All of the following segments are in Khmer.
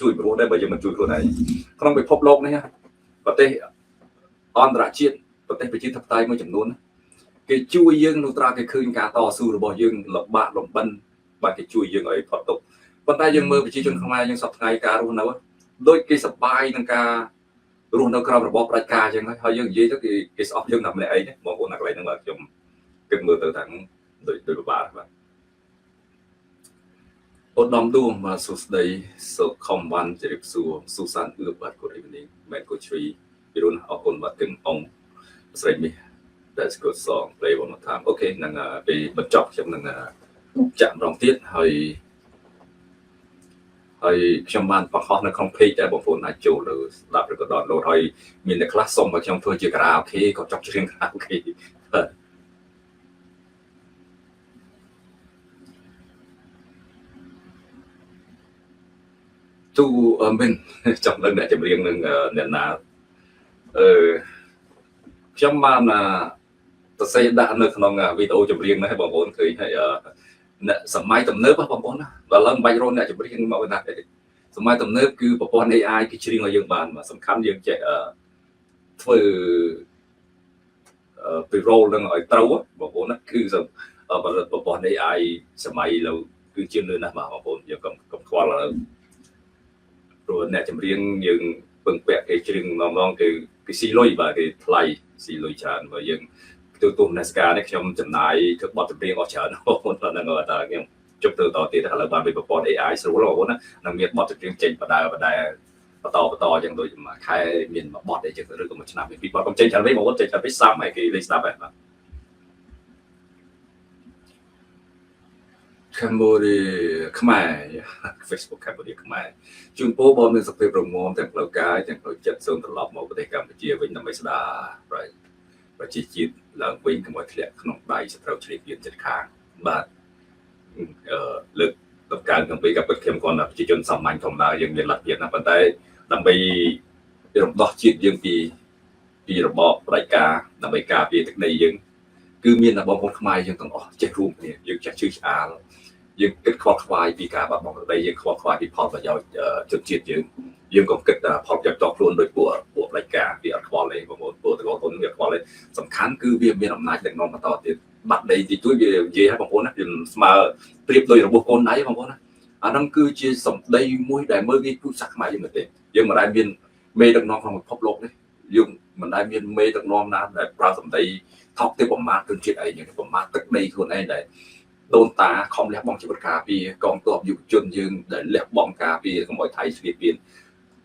ជួយព្រោះដែរបើយើងមិនជួយខ្លួនឯងក្នុងពិភពលោកនេះប្រទេសអន្តរជាតិប្រទេសប្រជាធិបតេយ្យមួយចំនួនគេជួយយើងនោះត្រាគេឃើញការតស៊ូរបស់យើងលំបាកលំបិនបាទគេជួយយើងឲ្យផុតទុក្ខប៉ុន្តែយើងមើលប្រជាជនខ្មែរយើងសពថ្ងៃការរស់នៅដូចគេសប្បាយនឹងការរស់នៅក្រោមរបបផ្ដាច់ការអញ្ចឹងហើយយើងនិយាយទៅគេគេស្អប់យើងតែម្នាក់ឯងបងប្អូនណាកន្លែងហ្នឹងបាទខ្ញុំគិតមើលទៅថាដូចដូចពិបាកបាទឧត្តមដួងបាទសួស្តីសុខំវ៉ាន់ជរាបសួរស៊ូសានអឿបបាទ good evening មែនកូជ្រីពីរុនអរគុណបាទគឹមអងស្រីមាស That's good song, play one more time. Okay នឹងពេលបញ្ចប់ខ្ញុំនឹងចាក់ម្ដងទៀតហើយហើយខ្ញុំបានបង្ហោះនៅក្នុង page ដែរបងប្អូនអាចចូលទៅស្ដាប់ឬក៏ download ហើយមានអ្នកខ្លះសុំឲ្យខ្ញុំធ្វើជាការ៉ាអូខេក៏ចង់ច្រៀងការ៉ាអូខេបាទទូមិនចង់ដឹងអ្នកចម្រៀងនឹងអ្នកណាអឺខ្ញុំបានសរសេរដាក់នៅក្នុងវីដេអូចម្រៀងនេះបងប្អូនឃើញហើយអ្នកសម័យទំនើបបងប្អូនណាបើឡើងមិនបាច់រកអ្នកចម្រៀងមកណាទេសម័យទំនើបគឺប្រព័ន្ធ AI គេច្រៀងឲ្យយើងបានសំខាន់យើងចេះធ្វើពី role នឹងឲ្យត្រូវបងប្អូនណាគឺផលិតប្រព័ន្ធ AI សម័យលើគឺជាលឿនណាស់បាទបងប្អូនយើងកុំកុំខ្វល់ឥឡូវព្រោះអ្នកចម្រៀងយើងពឹងពាក់គេច្រៀងម្ដងម្ដងគេគេស៊ីលុយបាទគេថ្លៃស៊ីលុយច្រើនបើយើងទូទស្សនការនេះខ្ញុំចំណាយធ្វើបទចម្រៀងអស់ច្រើនបងប្អូនហ្នឹងតែខ្ញុំជប់ទៅតទៀតឥឡូវបានពីប្រព័ន្ធ AI ស្រួលបងប្អូនណានឹងមានបទចម្រៀងចេញបដើបដើបន្តបន្តអញ្ចឹងដូចមួយខែមានមួយបទអីចឹងឬក៏មួយឆ្នាំមានពីរបទកុំចេញច្រើនវិញបងប្អូនចេញច្រើនវិញសាំឲ្យគេលេងស្ដាប់ហើយបាទ Cambodia ខ្មែរ Facebook Cambodia ខ្មែរជូនពរបងមានសុខភាពរឹងមាំទាំងផ្លូវកាយទាំងផ្លូវចិត្តសូមត្រឡប់មកប្រទេសកម្ពុជាវិញដើម្បីស្ដារប្រជាជាតិឡើងវិញកុំឲ្យធ្លាក់ក្នុងដៃសត្រូវជ្រាបៀនចិត្តខាងបាទអឺលើកដំកើងក្នុងពេលក៏ពិតខ្ញុំគាត់ថាប្រជាជនសាមញ្ញធម្មតាយើងមានលទ្ធភាពណាប៉ុន្តែដើម្បីរំដោះជាតិយើងពីពីរបបផ្ដាច់ការដើម្បីការពារទឹកដីយើងគឺមានតែបងប្អូនខ្មែរយើងទាំងអស់ចេះរួមគ្នាយើងចេះជឿឆ្អាលយើងគិតខ្វល់ខ្វាយពីការបាត់បង់ទឹកដីយើងខ្វល់ខ្វាយពីផលប្រយោជន៍ជនជាតិយើងយើងក៏គិតផលប្រយោជន៍តខ្លួនដោយពួកពួកផ្ដាច់ការវាអត់ខ្វល់ទេបងប្អូនពួកតកលហ៊ុនវាខ្វល់ទេសំខាន់គឺវាមានអំណាចដឹកនាំបន្តទៀតបាត់ដីទីទួយវានិយាយឲ្យបងប្អូនណាវាស្មើប្រៀបដោយរបួសកូនដៃបងប្អូនណាអាហ្នឹងគឺជាសម្ដីមួយដែលមើលងាយពូជសាសន៍ខ្មែរយើងមែនទេយើងមិនដែលមានមេដឹកនាំក្នុងពិភពលោកនេះយើងមិនដែលមានមេដឹកនាំណាដែលប្រើសម្ដីថោកទាបប្រមាថជនជាតិឯងប្រមាថទឹកដីខ្លួនឯងដែលដូនតាខំលះបង់ជីវិតការពារកងទ័ពយុវជនយើងដែលលះបង់ការពារកុំឲ្យថៃស្លៀកពៀន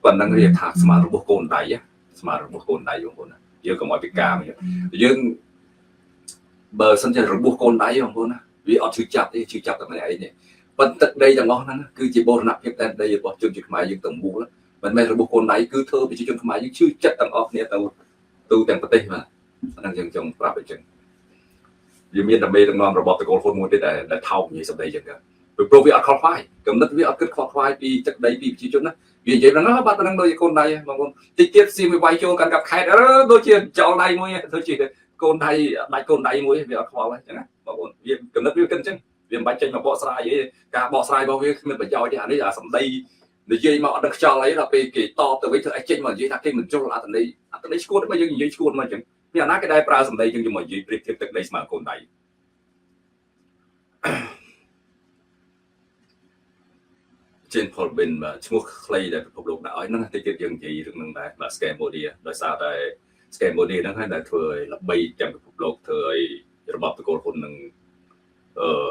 ប៉ុណ្ណឹងរៀបថាស្មើរបស់កូនដៃស្មើរបស់កូនដៃបងប្អូនណាយើងកុំឲ្យពិការយើងបើសិនជារបួសកូនដៃបងប្អូនណាវាអត់ឈឺចាប់ទេឈឺចាប់តែម្នាក់ឯងទេប៉ុន្តែទឹកដីទាំងអស់ហ្នឹងគឺជាបូរណភាពដែនដីរបស់ជនជាតិខ្មែរយើងទាំងមូលមិនមែនរបួសកូនដៃគឺធ្វើប្រជាជនខ្មែរយើងឈឺចិត្តទាំងអស់គ្នាទៅទូទាំងប្រទេសបាទហ្នឹងយើងចង់ប្រាប់អញ្ចឹងវាមានតែមេដឹកនាំរបបតកូលហ៊ុនមួយទៀតដែលថោកនិយាយសម្ដីអញ្ចឹងពីព្រោះវាអត់ខ្វល់ខ្វាយកំណត់វាអត់គិតខ្វល់ខ្វាយពីទឹកដីពីប្រជាជនណាវានិយាយហ្នឹងបាត់ហ្នឹងដូចកូនដៃបងប្អូនតិចទៀតស៊ីមួយវាយចូលកាន់កាប់ខេតអឺដូចជាចោលដៃមួយដូចជាកូនដៃដាច់កូនដៃមួយវាអត់ខ្វល់អញ្ចឹងណាបងប្អូនវាកំណត់វាគិតអញ្ចឹងវាមិនបាច់ចេញមកបកស្រាយអីការបកស្រាយរបស់វាគ្មានប្រយោជន៍ទេអានេះអាសម្ដីនិយាយមកអត់ដឹងខ្យល់អីដល់ពេលគេតបទៅវិញធ្វើអីចេញមកនិយាយថាគេមិនជល់អត្តន័យអត្តន័យឈួតមកយើងនិយាយឈួតមកអញ្ចឹងពីអាណាគេដែរប្រើសម្ដីយើងមកនិយាយប្រៀបធៀបទឹកដីស្មើកូនដៃ ចេន Paul Bin បាទឈ្មោះខ្លីដែលពិភពលោកដាក់ឲ្យហ្នឹងតិចទៀតយើងនិយាយរឿងហ្នឹងដែរបាទ Scambodia ដោយសារតែ Scambodia ហ្នឹងហើយដែលធ្វើឲ្យល្បីទាំងពិភពលោកធ្វើឲ្យរបបតកូលហ៊ុននឹងអឺ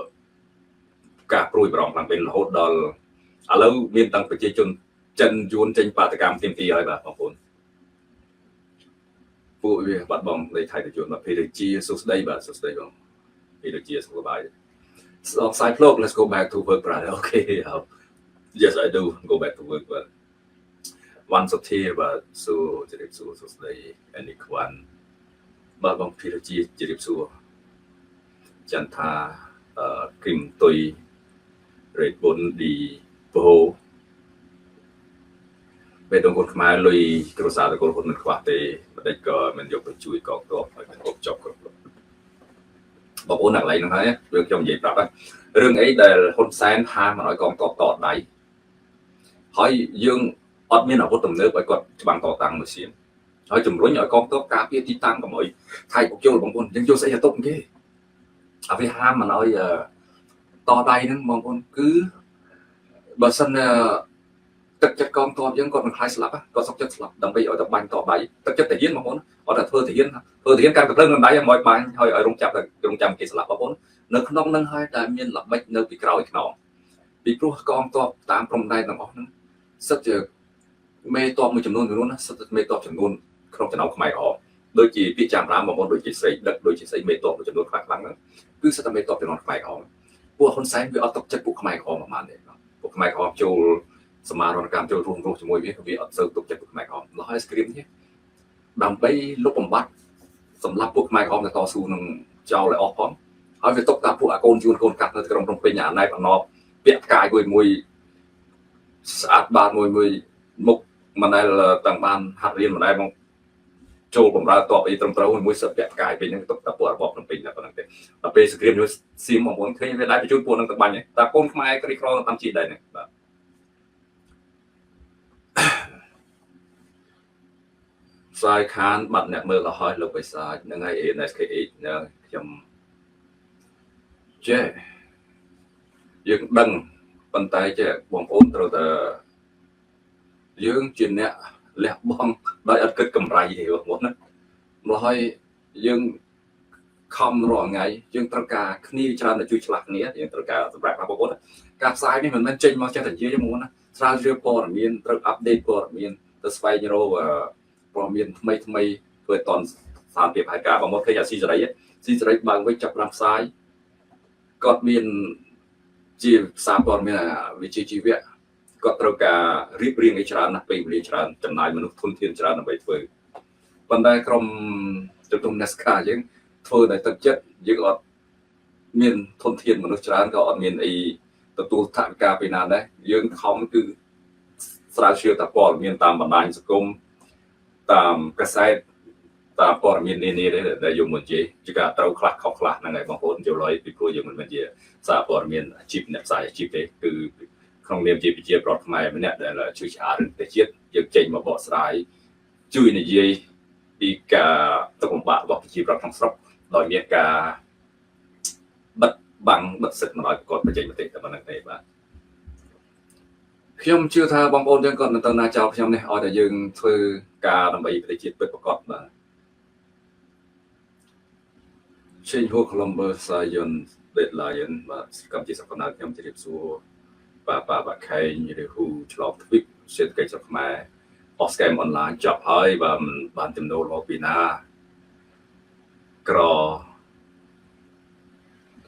ការព្រួយបារម្ភខ្លាំងពេករហូតដល់ឥឡូវមានតាំងប្រជាជនចិនយួនចេញបាតកម្មទាមទារហើយបាទបងប្អូនពួកវាបាត់បង់ដីថៃទៅយួនបាទភេរជាសួស្តីបាទសួស្តីបងភេរជាសុខសប្បាយស្អកសាយផ្លោក Let's go back to work, brother. Okay, yes, I do go back to work. បាទវ៉ាន់សុធាបាទសួរជម្រាបសួរសួស្តីអនីខ្វាន់បាទបងភេរជាជម្រាបសួរចន្ទថាអឺគឹមតុយរេតបុនឌីបូពេលដងកូនខ្មែរលុយគ្រួសារតកូលហ៊ុនមិនខ្វះទេមិនដេចក៏មិនយកទៅជួយកងទ័ពឲ្យមិនអបចប់គ្រប់បងប្អូននៅកន្លែងហ្នឹងហើយរឿងខ្ញុំនិយាយប្រាប់រឿងអីដែលហ៊ុនសែនហាមមិនឲ្យកងទ័ពតដៃ ហើយយើងអត់មានអាវុធទំនើបឲ្យគាត់ច្បាំងតតាំងមួយសៀមហើយជំរុញឲ្យកងទ័ពការពារទីតាំងកុំឲ្យថៃបុកចូលបងប្អូនយើងយកស្អីទៅទប់គេអាវាហាមមិនឲ្យតដៃហ្នឹងបងប្អូនគឺបើសិនទឹកចិត្តកងទ័ពយើងគាត់មិនខ្លាចស្លាប់គាត់សុខចិត្តស្លាប់ដើម្បីឲ្យតែបាញ់តដៃទឹកចិត្តតាហ៊ានបងប្អូនអត់តែធ្វើតាហ៊ានធ្វើតាហ៊ានកាន់កំភ្លើងនឹងដៃឲ្យមកបាញ់ហើយឲ្យរងចាប់តែរងចាំគេស្លាប់បងប្អូននៅក្នុងនឹងហើយតែមានល្បិចនៅពីក្រោយខ្នងពីព្រោះកងទ័ពតាមព្រំដែនទាំងអស់ហ្នឹងសិតជាមេតបមួយចំនួនចំនួនណាសិតតែមេតបចំនួនក្នុងចំណោមខ្មែរក្រហមដូចជាពាក្យចាំរាមបងប្អូនដូចជាស្រីដឹកដូចជាស្អីមេតបមួយចំនួនខ្លះខ្លាំងហ្នឹងគឺសិតតែមេតបចំនួនខ្មែរក្រហមពួកហ៊ុនសែនវាអត់ទុកចិត្តពួកខ្មែរក្រហមប្រហែលទេពួកខ្មែរក្រហមចូលសមារណកម្មចូលរួមរស់ជាមួយវាវាអត់សូវទុកចិត្តពួកខ្មែរក្រហមដល់ហើយស្គ្រីមនេះដើម្បីលុបបំបត្តិសម្រាប់ពួកខ្មែរក្រហមទៅតស៊ូនឹងចោលឲ្យអស់ផងហើយវាទុកតាពួកអាកូនជួនកូនកាត់នៅក្រុងភ្នំពេញអាណែបអាណបពាក់ផ្កាយមួយមួយស្អាតបាតមួយមួយមុខមិនដែលតាំងបានហាត់រៀនមិនដែលមកចូលបំរើតបអីត្រឹមត្រូវមួយសិតពាក់ផ្កាយពេញហ្នឹងទុកតែពួករបបភ្នំពេញតែប៉ុណ្្នឹងទេដល់ពេលសង្គ្រាមមួយសៀមបងប្អូនឃើញវាដែរបញ្ជូនពួកហ្នឹងទៅបាញ់តែកូនខ្មែរក្រីក្រតាមជីដែរហ្នឹងបាទផ្សាយខានបាត់អ្នកមើលអស់ហើយលោកបិសាចហ្នឹងហើយ ANSKH ហ្នឹងខ្ញុំចេះយើងដឹងប៉ុន្តែចេះបងប្អូនត្រូវតែយើងជាអ្នកលះបង់ដោយអត់គិតកម្រៃទេបងប្អូនណាម្ល៉េះហើយយើងខំរាល់ថ្ងៃយើងត្រូវការគ្នាច្រើនទៅជួយឆ្លាស់គ្នាយើងត្រូវការសម្រាប់បងប្អូនការផ្សាយនេះមិនមែនចេញមកចេះតែនិយាយទេបងប្អូនណាស្រាវជ្រាវព័ត៌មានត្រូវ update ព័ត៌មានទៅស្វែងរកព័ត៌មានថ្មីថ្មីធ្វើឲ្យតន់ស្ថានភាពហេតុការណ៍បងប្អូនឃើញអាស៊ីសេរីស៊ីសេរីបើកវិញចាប់ផ្ដើមផ្សាយគាត់មានជាសារព័ត៌មានវិជ្ជាជីវៈគាត់ត្រូវការរៀបរៀងឲ្យច្រើនណាស់ពេលវេលាច្រើនចំណាយមនុស្សធនធានច្រើនដើម្បីធ្វើប៉ុន្តែក្រុមជំនុំ NASCAR យើងធ្វើដោយទឹកចិត្តយើងអត់មានធនធានមនុស្សច្រើនក៏អត់មានអីទទួលថវិកាពីណាដែរយើងខំគឺស្រាវជ្រាវតែព័ត៌មានតាមបណ្ដាញសង្គមតាមកាសែតតាមព័ត៌មាននានាដែលយកមកនិយាយជាការត្រូវខ្លះខុសខ្លះហ្នឹងហើយបងប្អូនយល់ហើយពីព្រោះយើងមិនមែនជាសារព័ត៌មានអាជីពអ្នកផ្សាយអាជីពទេគឺក្នុងនាមជាប្រជាប្រដ្ឋខ្មែរម្នាក់ដែលជួយឆ្អាតរឿងប្រទេសជាតិយើងចេញមកបកស្រាយជួយនិយាយពីការទុកលំបាករបស់ប្រជាប្រដ្ឋក្នុងស្រុកដោយមានការបិទបាំងបិទសិទ្ធិមិនឲ្យគាត់បញ្ចេញមតិតែប៉ុណ្្នឹងទេបាទខ្ញុំជឿថាបងប្អូនយើងគាត់មិនទៅណាចោលខ្ញុំនេះឲ្យតែយើងធ្វើការដើម្បីប្រទេសជាតិពិតប្រាកដបាទចេញហូ Columbus Zion Dead Lion បាទកម្ពុជាសកលខ្ញុំជម្រាបសួរបាទបាទបាទខេងឬហ៊ូឆ្លងទ្វីបសេដ្ឋកិច្ចស្រុកខ្មែរអស់ scam អនឡាញចប់ហើយបាទមិនបានចំណូលមកពីណាក្រ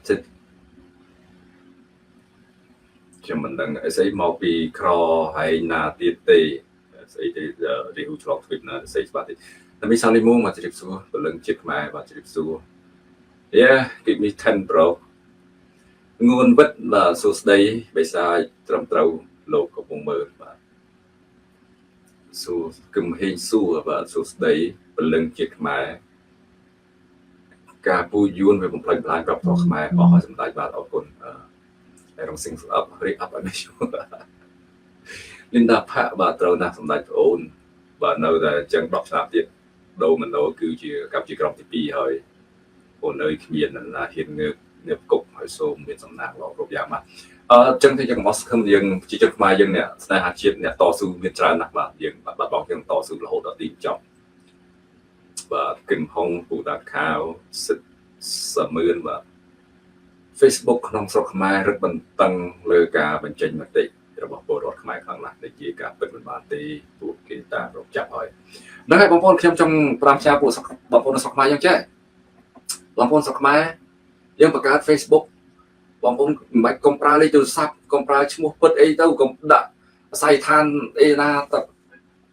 ចិត្តខ្ញុំមិនដឹងស្អីមកពីក្រហើយណាទៀតទេស្អីទេរីហ៊ូឆ្លងទ្វីបណាស្អីច្បាស់ទេតែមីសាលីមួងមកជម្រាបសួរព្រលឹងជាតិខ្មែរបាទជម្រាបសួរ Yeah, give me 10 bro ងួនវិតបាទសួស្តីបិសាចត្រឹមត្រូវលោកកំពុងមើលបាទសួរគឹមហេងសួរបាទសួស្តីព្រលឹងជាតិខ្មែរការពូយួនវាបំផ្លិចបំផ្លាញប្រាប់តខ្មែរអស់ហើយសម្ដេចបាទអរគុណអឺរងសិងស្អប់រីអប់អត់នេះលីនដាផាក់បាទត្រូវណាស់សម្ដេចប្អូនបាទនៅតែអញ្ចឹង10ឆ្នាំទៀតដូមីណូគឺជាកម្ពុជាក្រមទី2ហើយអូនអើយគ្មានណាហ៊ានងើបងើបគប់ហើយសូមមានសំណាងល្អគ្រប់យ៉ាងបាទអឺចឹងទេយើងមកសង្ឃឹមយើងប្រជាជនខ្មែរយើងអ្នកស្នេហាជាតិអ្នកតស៊ូមានច្រើនណាស់បាទយើងបាត់បង់យើងតស៊ូរហូតដល់ទីបញ្ចប់បាទគឹមហុងពូតាខាវសិទ្ធសមឿនបាទ Facebook ក្នុងស្រុកខ្មែររឹតបន្តឹងលើការបញ្ចេញមតិរបស់ពលរដ្ឋខ្មែរខ្លាំងណាស់ដែលជាការពិតមិនបានទេពួកគេតាមរកចាប់ហើយហ្នឹងហើយបងប្អូនខ្ញុំចង់ប្រាំផ្សាពួកបងប្អូននៅស្រុកខ្មែរយ៉ាងចេះបងប្អូនស្រុកខ្មែរយើងបង្កើត Facebook បងប្អូនមិនបាច់កុំប្រើលេខទូរស័ព្ទកុំប្រើឈ្មោះពិតអីទៅកុំដាក់អាស័យដ្ឋានអីណាទៅ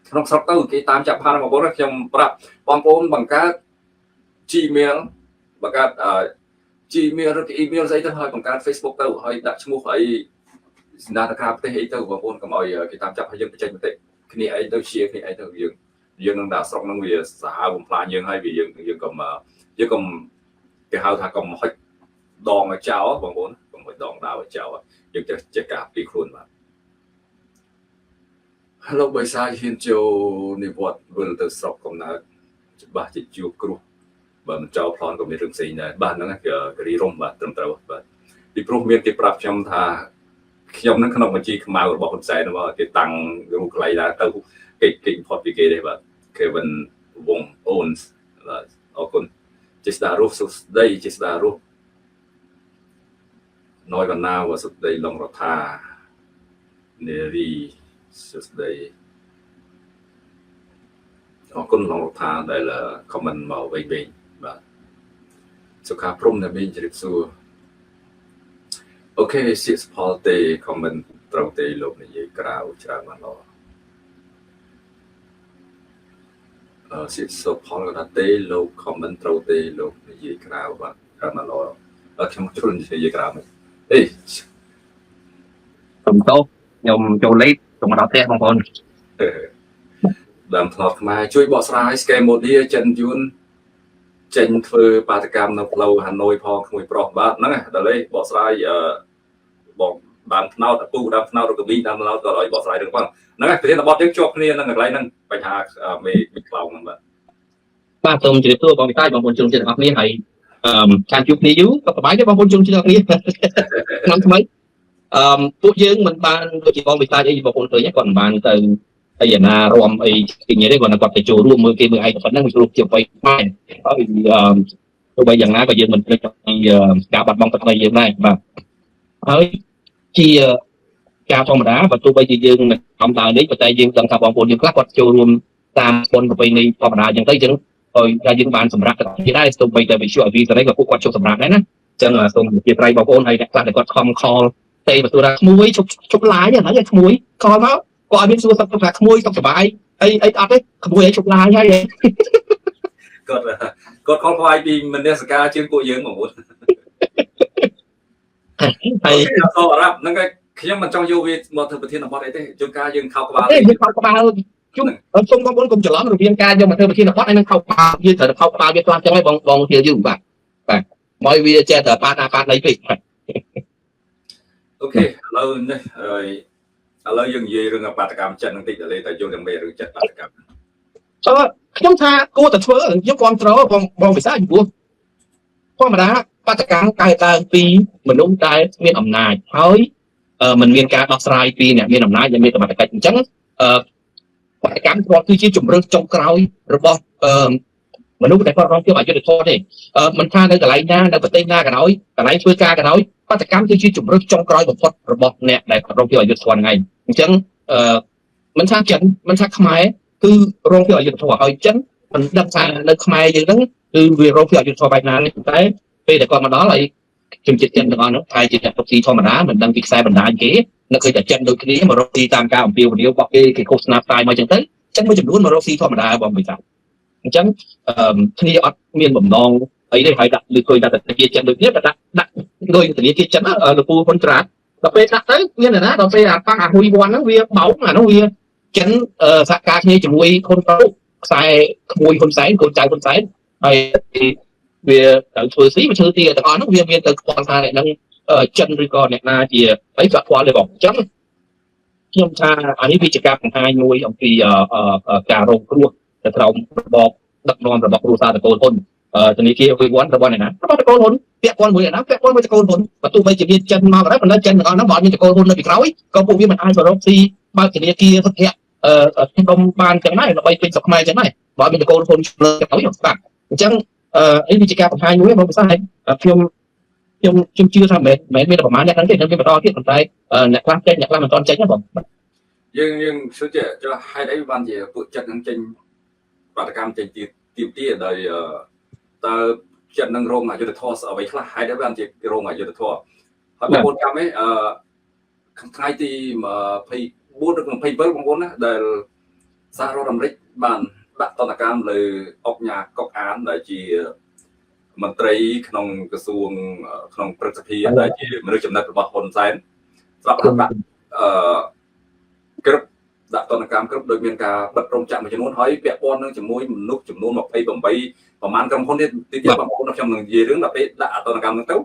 ក្នុងស្រុកទៅគេតាមចាប់បានបងប្អូនខ្ញុំប្រាប់បងប្អូនបង្កើត Gmail បង្កើត Gmail ឬ email ស្អីទៅហើយបង្កើត Facebook ទៅហើយដាក់ឈ្មោះអីសន្តានក្រៅប្រទេសអីទៅបងប្អូនកុំឲ្យគេតាមចាប់ហើយយើងបញ្ចេញមតិគ្នាអីទៅជាគ្នាអីទៅយើងយើងនឹងដាក់ស្រុកនឹងវាសាហាវបំផ្លាញយើងហើយវាយើងយើងកុំយើងកុំគេហៅថាកុំហុចដងឲ្យចោលបងប្អូនកុំហុចដងដាវឲ្យចោលយើងចេះចេះការពីខ្លួនបាទ លោកបិសាចហ៊ានចូលនិវត្តន៍វិលទៅស្រុកកំណើតច្បាស់ជាជួបគ្រោះបើមិនចោលប្លន់ក៏មានរឿងផ្សេងដែរបាទហ្នឹងគឺរីរំបាទត្រឹមត្រូវបាទពីព្រោះមានគេប្រាប់ខ្ញុំថាខ្ញុំនឹងក្នុងបញ្ជីខ្មៅរបស់ហ៊ុនសែនមកគេតាំងរូបកន្លែងណាទៅគេគេផុតពីគេទេបាទ Kevin Wong Owens បាទអរគុណចេស្តារស់សុស្ដីចេស្តារស់ណយបណ្ណាវសុស្ដីឡុងរដ្ឋានារីសុស្ដីអរគុណឡុងរដ្ឋាដែល comment មកវិញវិញបាទសុខាព្រំណាមីងជម្រាបសួរ OK សៀកផលទេ comment ត្រូវទេលោកនិយាយក្រៅច្រើនបានល្អអឺសៀកសុផលក៏ថាទេលោក comment ត្រូវទេលោកនិយាយក្រៅបាទច្រើនបានល្អអឺខ្ញុំជ្រុលនិយាយក្រៅមិនអេ សុំទោសខ្ញុំចូលលេខសូមមកដល់ផ្ទះបងប្អូន ដើមថ្នោតខ្មែរជួយបកស្រាយ Scambodia ចិនយួនចេញធ្វើបាតកម្មនៅផ្លូវហាណូយផងក្មួយប្រុសបាទហ្នឹងដល់លេបកស្រាយអឺបងដើមថ្នោតឪពូដើមថ្នោតឬក៏មីដើមថ្នោតក៏ឲ្យបកស្រាយរឿងផងហ្នឹងហើយប្រធានបទយើងជាប់គ្នានឹងកន្លែងហ្នឹងបញ្ហាមេមេខ្លោងហ្នឹងបាទ បាទសូមជម្រាបសួរបងវិសាចបងប្អូនជនជាតិទាំងអស់គ្នាហើយអឺការជួបគ្នាយូរក៏សប្បាយដែរបងប្អូនជនជាតិទាំងអស់គ្នាឆ្នាំថ្មីអឺពួកយើងមិនបានដូចជាបងវិសាចអីបងប្អូនឃើញគាត់មិនបានទៅអីណារំអីទីនេះទេគាត់គាត់ទៅចូលរួមមើលគេមើលឯងប៉ុណ្ណឹងវាចូលជាអ្វីខ្មែរហើយអឺទោះបីយ៉ាងណាក៏យើងមិនភ្លេចពីការបាត់បង់ទឹកដីយើងដែរបាទហើយជាការធម្មតាបើទោះបីជាយើងមិនខំដើរនេះប៉ុន្តែយើងដឹងថាបងប្អូនយើងខ្លះគាត់ចូលរួមតាមបុណ្យប្រពៃណីធម្មតាអញ្ចឹងទៅអញ្ចឹងហើយថាយើងបានសម្រាប់ទាំងគ្នាដែរទោះបីតែវិទ្យុអវីសេរីក៏ពួកគាត់ជប់សម្រាប់ដែរណាអញ្ចឹងសូមអធិស្ឋានបងប្អូនហើយអ្នកខ្លះដែលគាត់ខំខលទេបើទោះថាក្មួយជប់ជប់ឡាយហ្នឹងហើយក្មួយខលមកគាត់អត់មានសួរសុខទុក្ខថាក្មួយសុខសប្បាយអីអីអត់ទេក្មួយឲ្យជប់ឡាយហើយ គាត់គាត់ខលខ្វាយពីមនសិការជាងពួកយើងបងប្អូន ហើយ អត់អារ៉ាប់ហ្នឹងហើយខ្ញុំមិនចង់យកវាមកធ្វើប្រធានបទអីទេជួនកាលយើងខោក្បាល ទេយើងខោក្បាលជុំសូមបងប្អូនកុំច្រឡំរវាងការយកមកធ្វើប្រធានបទហើយនឹងខោក្បាលយើងត្រូវតែខោក្បាលវាខ្លះចឹងហើយបងបងធាយូរបាទបាទមកវាចេះតែប៉ាណាប៉ាណីពេក OK ឥឡូវនេះហើយឥឡូវយើងនិយាយរឿងបាតកម្មចិនហ្នឹងតិចដល់តែយល់យ៉ាងម៉េចរឿងចិត្តបាតកម្ម អឺខ្ញុំថាគួរតែធ្វើខ្ញុំគ្រប់គ្រងបងបងវិសាចំពោះធម្មតាបាតកម្មកើតឡើងពីមនុស្សដែលមានអំណាចហើយมันមានការដោះស្រាយពីអ្នកមានអំណាចដែលមានសមត្ថកិច្ចអញ្ចឹងអឺបាតកម្មគាត់គឺជាជំរឿនចុងក្រោយរបស់អឺមនុស្សដែលគាត់រងភាពអយុត្តិធម៌ទេមិនថានៅកន្លែងណានៅប្រទេសណាក៏ដោយកន្លែងធ្វើការក៏ដោយបាតកម្មគឺជាជំរឿនចុងក្រោយបំផុតរបស់អ្នកដែលគាត់រងភាពអយុត្តិធម៌ហ្នឹងឯងអញ្ចឹងអឺមិនថាចិនមិនថាខ្មែរគឺរងភាពអយុត្តិធម៌ហើយចិនមិនដឹងថានៅខ្មែរយើងហ្នឹងគឺវារងភាពអយុត្តិធម៌បែបណាទេតែពេលដែលគាត់មកដល់ហើយជនជាតិចិនទាំងអស់នោះតែជាអ្នកទុកស៊ីធម្មតាមិនដឹងពីខ្សែបណ្ដាញគេនៅឃើញតែចិនដូចគ្នាមករកស៊ីតាមការអំពាវនាវរបស់គេគេឃោសនាផ្សាយមកអញ្ចឹងទៅចិនមួយចំនួនមករកស៊ីធម្មតាបងវិសាអញ្ចឹងអឺគ្នាអត់មានបំណងអីទេហើយដាក់ឬឃើញតែធនាគារចិនដូចគ្នាតែដាក់ដាក់ដោយធនាគារចិនលោកពូហ៊ុនត្រាតដល់ពេលដាក់ទៅមានណាដល់ពេលអាប៉ាំងអាហ៊ុយវ៉ាន់ហ្នឹងវាបោកអានោះវាចិនសហការគ្នាជាមួយហ៊ុនប្រុសខ្សែក្មួយហ៊ុនសែនកូនចៅហ៊ុនសែនហើយវាត្រូវធ្វើស៊ីមកធ្វើទីទាំងអស់ហ្នឹងវាមានទៅខ្វល់ថាអ្នកហ្នឹងចិនឬក៏អ្នកណាជាអីក៏ខ្វល់ដែរបងអញ្ចឹងខ្ញុំថាអានេះវាជាការបង្ហាញមួយអំពីការរងគ្រោះទៅក្រោមរបបដឹកនាំរបស់គ្រួសារតកូលហ៊ុនធនាគារវិវត្តរបស់អ្នកណារបស់តកូលហ៊ុនពាក់ព័ន្ធមួយអ្នកណាពាក់ព័ន្ធមួយតកូលហ៊ុនបើទោះបីជាមានចិនមកក៏ដោយប៉ុន្តែចិនទាំងអស់ហ្នឹងបើអត់មានតកូលហ៊ុននៅពីក្រោយក៏ពួកវាមិនអាចរកស៊ីបើកធនាគារសុភ័ក្រអឺខ្ញុំបានចឹងដែរដើម្បីពេញស្រុកខ្មែរចឹងដែរបើអត់មានតកូលហ៊ុនលើក្រោយបាទអញ្ចឹងអឺអីវាជាការបង្ហាញមួយបងភាសាខ្ញុំខ្ញុំខ្ញុំជឿថាមិនមែនមានប្រហែលអ្នកហ្នឹងទេនឹងមានបន្តទៀតប៉ុន្តែអ្នកខ្លះចេញអ្នកខ្លះមិនទាន់ចេញណាបង យើងយើងសួរចេះចុះហេតុអីបានជាពួកចិត្តហ្នឹងចេញបាតកម្មចេញទៀតទៀមទាដោយតើចិត្តនឹងរងអយុត្តិធម៌អ្វីខ្លះហេតុអីបានជារងអយុត្តិធម៌ហើយបងប្អូនចាំទេអឺថ្ងៃទី24ឬ27បងប្អូនណាដែលសហរដ្ឋអាមេរិកបានដាក់ទណ្ឌកម្មលើអុកញ៉ាកុកអានដែលជាមន្ត្រីក្នុងក្រសួងក្នុងព្រឹទ្ធសភាដែលជាមនុស្សចំណិតរបស់ហ៊ុនសែនស្រាប់ដាក់អឺគ្រប់ដាក់ទណ្ឌកម្មគ្រប់ដោយមានការបិទរោងចក្រមួយចំនួនហើយពាក់ព័ន្ធនឹងជាមួយមនុស្សចំនួន28ប្រហែលក្រុមហ៊ុនទៀតទៀតបងប្អូនខ្ញុំនឹងនិយាយរឿងដល់ពេលដាក់ទណ្ឌកម្មហ្នឹងទៅ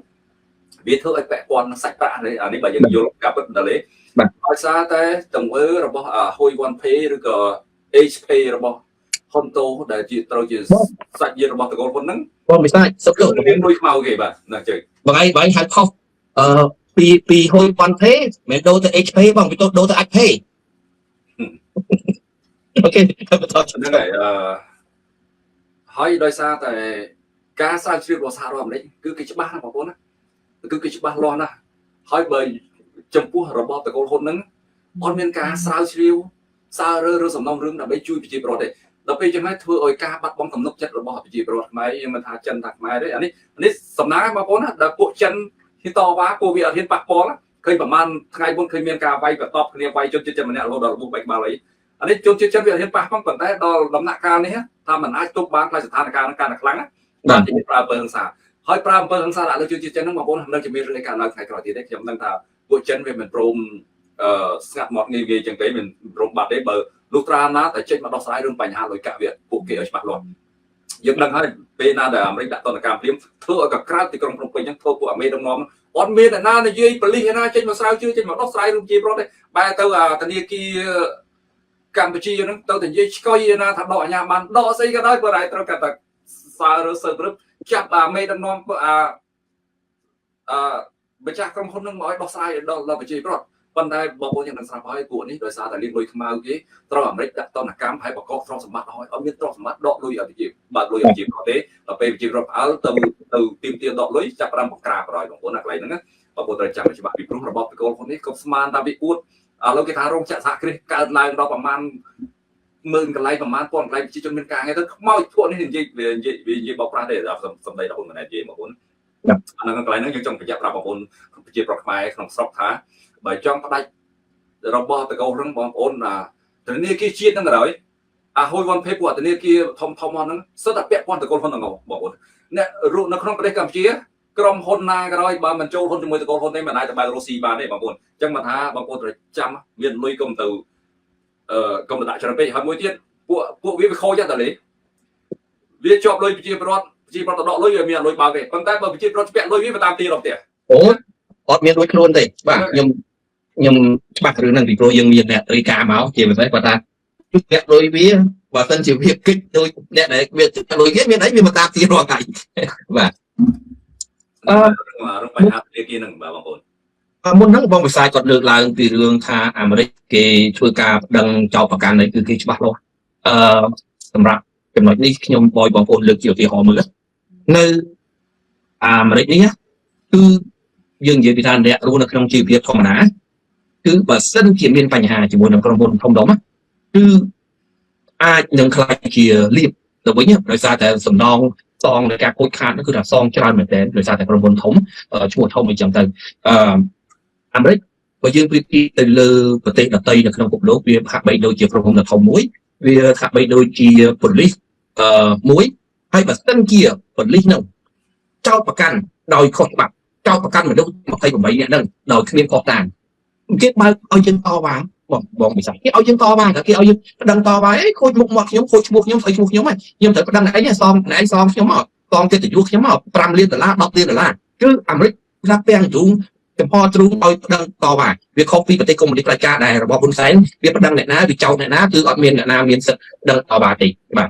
វាធ្វើឲ្យពាក់ព័ន្ធនឹងសាច់ប្រាក់នេះអានេះបើយើងយល់ការពិតដល់ទេ បាទ ដោយសារតែទង្វើរបស់ហួយវ៉ាន់ភេឬក៏ HP របស់ហ៊ុនតូដែលជាត្រូវជាសាច់ញាតិរបស់តកូលហ៊ុនហ្នឹង បងវិសាចសុខ គឺមានលុយខ្មៅគេបាទណាជើ បងឯងបងឯងហៅខុសអឺពីហួយវ៉ាន់ភេមិនដូរទៅ HP បងវាដូរទៅ HP អូខេបន្ត ហ្នឹងហើយអឺហើយដោយសារតែការស្រាវជ្រាវរបស់សហរដ្ឋអាមេរិកគឺគេច្បាស់ណាស់បងប្អូនណាគឺគេច្បាស់លាស់ណាស់ហើយបើចំពោះរបបតកូលហ៊ុនហ្នឹងអត់មានការស្រាវជ្រាវសាររើឬសំណុំរឿងដើម្បីជួយប្រជាពលរដ្ឋទេដល់ពេលចឹងហើយធ្វើឲ្យការបាត់បង់ទំនុកចិត្តរបស់ប្រជាពលរដ្ឋខ្មែរយើងមិនថាចិនថាខ្មែរទេអានេះនេះសំណាងបងប្អូនណាដល់ពួកចិនហ៊ានតវ៉ាពួកវាអត់ហ៊ានប៉ះពាល់ឃើញប្រហែលថ្ងៃមុនឃើញមានការវាយបន្តគ្នាវាយជនជាតិចិនម្នាក់រហូតដល់របួសបែកក្បាលអីអានេះជនជាតិចិនវាអត់ហ៊ានប៉ះផងប៉ុន្តែដល់ដំណាក់កាលនេះថាมันអាចទប់បានខ្លាចស្ថានភាពនឹងកាន់តែខ្លាំងបាទទីប្រើអំពើហិង្សាហើយប្រើអំពើហិង្សាដាក់លើជនជាតិចិនហ្នឹងបងប្អូនមិនដឹងជាមានរឿងអីកើតឡើងថ្ងៃក្រោយទៀតទេខ្ញុំដឹងថាពួកចិនវាមិនព្រមអឺស្ងាត់មាត់ងាយងាយចឹងទេមិនព្រមបាត់ទេបើលុះត្រាណាតែចេញមកដោះស្រាយរឿងបញ្ហាលុយកាក់វាពួកគេឲ្យច្បាស់លាស់យើងដឹងហើយពេលណាដែលអាមេរិកដាក់ទណ្ឌកម្មភ្លាមធ្វើឲ្យកក្រើកទីក្រុងភ្នំពេញហ្នឹងធ្វើពួកអាមេដឹកនាំអត់មានអ្នកណានិយាយប៉ូលីសណាចេញមកស្រាវជ្រាវចេញមកដោះស្រាយរឿងជាប្រដ្ឋទេបែរទៅអាធនាគារកម្ពុជាហ្នឹងទៅតែនិយាយឆ្កុយណាថាដកអាញាបានដកស្អីក៏ដោយបើតែត្រូវតែសើរើសើរឹបចាប់អាមេដឹកនាំអាអឺម្ចាស់ក្រុមហ៊ុនហ្នឹងមកឲ្យដោះស្រាយដល់ប្រជាប្រដ្ឋប៉ុន្តែបងប្អូនយើងនឹងស្រាប់ហើយពួកនេះដោយសារតែលាងលុយខ្មៅគេត្រូវអាមេរិកដាក់ទណ្ឌកម្មហើយបកកទ្រព្យសម្បត្តិឲ្យអត់មានទ្រព្យសម្បត្តិដកលុយឲ្យប្រជាបាត់លុយឲ្យប្រជាប្រដ្ឋទេដល់ពេលប្រជាប្រដ្ឋផ្អើលទៅទៅទៀមទាដកលុយចាប់ផ្ដើមបង្ក្រាបហើយបងប្អូនណាកន្លែងហ្នឹងណាបងប្អូនត្រូវចាំឲ្យច្បាស់ពីព្រោះរបបតកូលហ៊ុននេះក៏ស្មានថាវាអួតឥឡូវគេថារោងចក្រសហគ្រាសកើតឡើងដល់ប្រមាណម៉ឺនកន្លែងប្រមាណពាន់កន្លែងប្រជាជនមានការងារទៅខ្មោចពួកនេះនិយាយវានិយាយវានិយាយបោកប្រាស់ទេសម្ដីដល់ហ៊ុនម៉ាណែតនិយាយបងប្អូនអាហ្នឹងកន្លែងហ្នឹងយើងចង់បញ្ជាក់ប្រាប់បងប្អូនប្រជាប្រដ្ឋខ្មែរក្នុងស្រុកថាបើចង់ផ្ដាច់របស់តកោរឹងបងប្អូនអាធនាគារជាតិហ្នឹងក៏ដោយអាហួយវ៉ាន់ភេពួកធនាគារធំធំហ្នឹងសុទ្ធតែពាក់ព័ន្ធតកូលហ៊ុនទាំងអស់បងប្អូនអ្នករស់នៅក្នុងប្រទេសកម្ពុជាក្រុមហ៊ុនណាក៏ដោយបើមិនចូលហ៊ុនជាមួយតកូលហ៊ុនទេមិនអាចទៅបើករស់ស៊ីបានទេបងប្អូនអញ្ចឹងមកថាបងប្អូនត្រូវចាំមានលុយកុំទៅអឺកុំទៅដាក់ច្រើនពេកហើយមួយទៀតពួកវាខូចតែលេវាជាប់លុយប្រជាពលរដ្ឋប្រជាពលរដ្ឋទៅដកលុយវាមានលុយបើកទេប៉ុន្តែបើប្រជាពលរដ្ឋពាក់លុយវាតាមទីរកផ្ទះ អូអត់មានរួចខ្លួនទេបាទខ្ញុំខ្ញុំច្បាស់រឿងហ្នឹងពីព្រោះយើងមានអ្នករាយការណ៍មកជាពិសេសគាត់ថាពាក់លុយវាបើសិនជាវាគិតដូចអ្នកដែលវាលុយគេមានអីវាមកតាមទីរាល់ថ្ងៃបាទ អឺរឿងបញ្ហាធនាគារហ្នឹងបាទបងប្អូន មុនហ្នឹងបងវិសាយគាត់លើកឡើងពីរឿងថាអាមេរិកគេធ្វើការប្តឹងចោទប្រកាន់នេះគឺគេច្បាស់លាស់អឺសម្រាប់ចំណុចនេះខ្ញុំបយបងប្អូនលើកជាឧទាហរណ៍មើលនៅអាមេរិកនេះគឺយើងនិយាយពីថាអ្នករស់នៅក្នុងជីវភាពធម្មតាគឺបើសិនជាមានបញ្ហាជាមួយនឹងក្រុមហ៊ុនធំដុំគឺអាចនឹងក្លាយជាលៀបទៅវិញដោយសារតែសំណងសងនៃការខូចខាតនោះគឺថាសងច្រើនមែនទែនដោយសារតែក្រុមហ៊ុនធំឈ្មោះធំអីចឹងទៅអឺអាមេរិកបើយើងប្រៀបធៀបទៅលើប្រទេសដទៃនៅក្នុងពិភពលោកវាហាក់បីដូចជាក្រុមហ៊ុនដ៏ធំមួយវាហាក់បីដូចជាប៉ូលីសអឺមួយហើយបើសិនជាប៉ូលីសនោះចោទប្រកាន់ដោយខុសច្បាប់ចោទប្រកាន់មនុស្ស28នាក់ហ្នឹងដោយគ្មានខុសតាងគេបើកឲ្យយើងតវ៉ាបងបងវិសាគេឲ្យយើងតវ៉ាតែគេឲ្យយើងប្តឹងតវ៉ាអីខូចមុខមាត់ខ្ញុំខូចឈ្មោះខ្ញុំស្អីឈ្មោះខ្ញុំហ្នឹងខ្ញុំត្រូវប្តឹងអ្នកឯងសងអ្នកឯងសងខ្ញុំមកសងកិត្តិយសខ្ញុំមក5លានដុល្លារ10លានដុល្លារគឺអាមេរិកថាពាំងទ្រូងចំហទ្រូងឲ្យប្តឹងតវ៉ាវាខុសពីប្រទេសកុម្មុយនីសផ្ដាច់ការដែលរបបហ៊ុនសែនវាប្តឹងអ្នកណាវាចោទអ្នកណាគឺអត់មានអ្នកណាមានសិទ្ធិប្តឹងតវ៉ាទេបាទ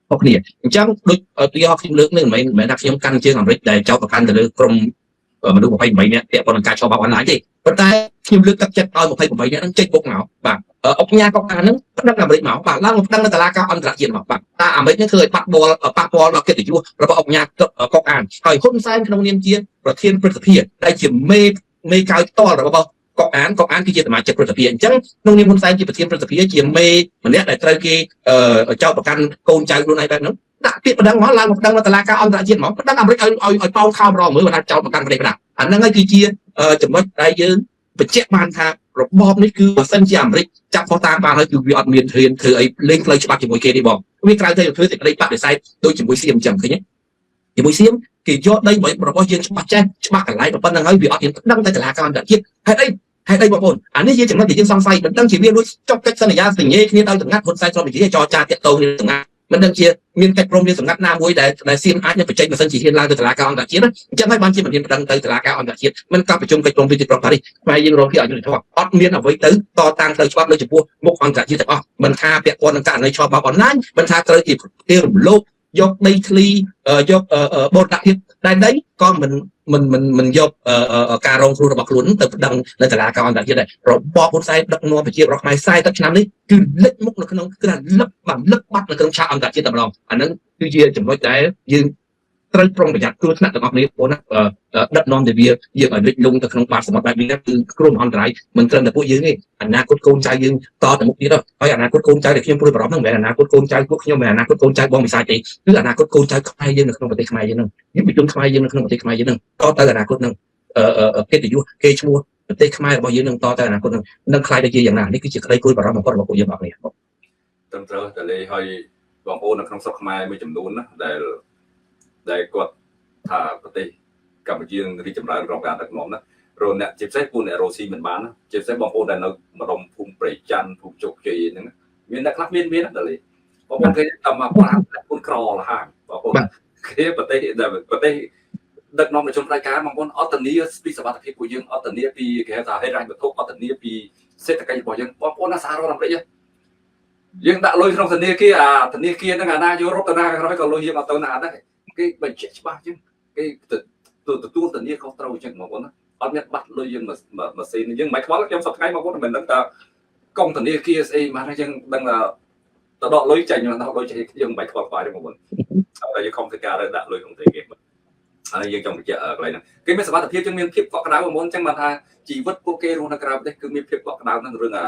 ខុសគ្នាអញ្ចឹងដូចឧទាហរណ៍ខ្ញុំលើកនេះមិនមែនថាខ្ញុំកាន់ជើងអាមេរិកដែលចោទប្រកាន់ទៅលើក្រុមមនុស្ស28នាក់ពាក់ព័ន្ធនឹងការឆបោកអនឡាញទេប៉ុន្តែខ្ញុំលើកទឹកចិត្តឲ្យ28នាក់ហ្នឹងចេញបុកមកបាទអុកញ៉ាកុកអាហ្នឹងប្តឹងអាមេរិកមកបាទឡើងមកប្តឹងនៅតុលាការអន្តរជាតិមកបាទតាអាមេរិកហ្នឹងធ្វើឲ្យបាត់បលប៉ះពាល់ដល់កិត្តិយសរបស់អុកញ៉ាកុកអានហើយហ៊ុនសែនក្នុងនាមជាប្រធានព្រឹទ្ធសភាដែលជាមេកៅផ្ទាល់របស់កុកអានកុកអានគឺជាសមាជិកព្រឹទ្ធសភាអញ្ចឹងក្នុងនាមហ៊ុនសែនជាប្រធានព្រឹទ្ធសភាជាមេម្នាក់ដែលត្រូវគេចោទប្រកាន់កូនចៅខ្លួនឯងបែបហ្នឹងដាក់ពាក្យប្តឹងមកឡើងមកប្តឹងនៅតុលាការអន្តរជាតិមកប្តឹងអាមេរិកឲ្យឲ្យប៉ោងខោមរងមើលថាចោទប្រកាន់ប្រទេសណាអាហ្នឹងហើយគឺជាចំណុចដែលយើងបញ្ជាក់បានថារបបនេះគឺបើសិនជាអាមេរិកចាប់ខុសតាមបានហើយគឺវាអត់មានធានធ្វើអីលេងផ្លូវច្បាប់ជាមួយគេទេបងវាក្រៅតែធ្វើសេចក្តីបដិសេធដូចជាមួយសៀមអញ្ចឹងឃើញទេជាមួយសៀមគេយកដីរបស់យើងច្បាស់ចេះច្បាស់កន្លែងប៉ុណ្្នឹងហើយវាអត់ហ៊ានប្តឹងទៅតុលាការអន្តរជាតិហេតុអីហេតុអីបងប្អូនអានេះជាចំណុចដែលយើងសង្ស័យមិនដឹងជាវាលួចចុះកិច្ចសន្យាសញ្ញេគ្នាដោយសម្ងាត់ហ៊ុនសែនធ្លាប់និយាយចរចាតាក់ទងគ្នាសម្ងាត់ មិនដឹងជាមានកិច្ចព្រមព្រៀងសម្ងាត់ណាមួយដែលដែលសៀមអាចនឹងបញ្ចេញម៉ាស៊ីនជាហ៊ានឡើងទៅតុលាការអន្តរជាតិអញ្ចឹងហើយបានជាមិនហ៊ានប្តឹងទៅតុលាការអន្តរជាតិមិនក៏ប្រជុំកិច្ចព្រមព្រៀងទីក្រុងប៉ារីសខ្មែរយើងរងភាពអយុត្តិធម៌អត់មានអ្វីទៅតតាំងផ្លូវច្បាប់លើចំពោះមុខអន្តរជាតិទាំងអស់មិនថាពាក់ព័ន្ធនឹងករណីឆបោកអនឡាញមិនថាត្រូវជាគេរំលោភយកដីធ្លីយកបូរណភាពដែនដីក៏មិនមិនមិនមិនយកការរងគ្រោះរបស់ខ្លួនទៅប្តឹងនៅតុលាការអន្តរជាតិដែររបបហ៊ុនសែនដឹកនាំប្រជាពលរដ្ឋខ្មែរ40ឆ្នាំនេះគឺលិចមុខនៅក្នុងគឺថាលឹកបាទលឹកបាត់នៅក្នុងឆាកអន្តរជាតិតែម្ដងអាហ្នឹងគឺជាចំណុចដែលយើងត្រូវប្រុងប្រយ័ត្នគ្រោះថ្នាក់ទាំងអស់គ្នាបងណាដឹកនាំទៅវាយើងឲ្យលិចលង់ទៅក្នុងបាតសមុទ្របែបនេះគឺគ្រោះមហន្តរាយមិនត្រឹមតែពួកយើងទេអនាគតកូនចៅយើងតទៅមុខទៀតហើយអនាគតកូនចៅដែលខ្ញុំព្រួយបារម្ភហ្នឹងមិនមែនអនាគតកូនចៅពួកខ្ញុំមិនមែនអនាគតកូនចៅបងវិសាចទេគឺអនាគតកូនចៅខ្មែរយើងនៅក្នុងប្រទេសខ្មែរយើងហ្នឹងយុវជនខ្មែរយើងនៅក្នុងប្រទេសខ្មែរយើងហ្នឹងតទៅអនាគតហ្នឹងកិត្តិយសគេឈ្មោះប្រទេសខ្មែររបស់យើងនឹងតទៅអនាគតហ្នឹងនឹងក្លាយទៅជាយ៉ាងណានេះគឺជាក្តីព្រួយបារម្ភបំផុតរបស់ពួកយើងបងប្អូន ត្រឹមត្រូវតែលេហើយបងប្អូននៅក្នុងស្រុកខ្មែរមួយចំនួនណាដែលដែលគាត់ថាប្រទេសកម្ពុជានឹងរីកចម្រើនក្នុងការដឹកនាំណារអ្នកជាពិសេសពួកអ្នករស់ស៊ីមិនបានណាជាពិសេសបងប្អូនដែលនៅម្ដុំភូមិព្រៃច័ន្ទភូមិជោគជ័យហ្នឹងមានអ្នកខ្លះមានមានដល់លេបងប្អូនគេតាមមកប្រាំពួកក្រលហាងបងប្អូនគេប្រទេសដែលប្រទេសដឹកនាំដោយជនផ្ដាច់ការបងប្អូនអត់ធានាពីសុវត្ថិភាពពួកយើងអត់ធានាពីគេហៅថាហិរញ្ញវត្ថុអត់ធានាពីសេដ្ឋកិច្ចរបស់យើងបងប្អូនណាសហរដ្ឋអាមេរិកយើងដាក់លុយក្នុងធនាគារអាធនាគារហ្នឹងអាណាយករត់ទៅណាក្រោយក៏លុយយើងអត់ទៅណាដែរគេបញ្ជាក់ច្បាស់អញ្ចឹងគេទទួលធានាខុសត្រូវអញ្ចឹងបងប្អូនណាអត់មានបាត់លុយយើងម៉ាស៊ីនយើងមិនខ្វល់ខ្ញុំសប្តាហ៍ថ្ងៃបងប្អូនមិនដឹងថាកុងធនាគារស្អីមកអញ្ចឹងដឹងថាទៅដកលុយចាញ់ដកលុយចេញយើងមិនបាច់ខ្វល់ខ្វាយទេបងប្អូនហើយយើងខំធ្វើការដាក់លុយក្នុងធនាគារហើយយើងចង់បញ្ជាក់កន្លែងហ្នឹងគេមានសមត្ថភាពជាងមានភាពកក់ក្ដៅបងប្អូនអញ្ចឹងបានថាជីវិតពួកគេរស់នៅក្រៅប្រទេសគឺមានភាពកក់ក្ដៅហ្នឹងរឿងអា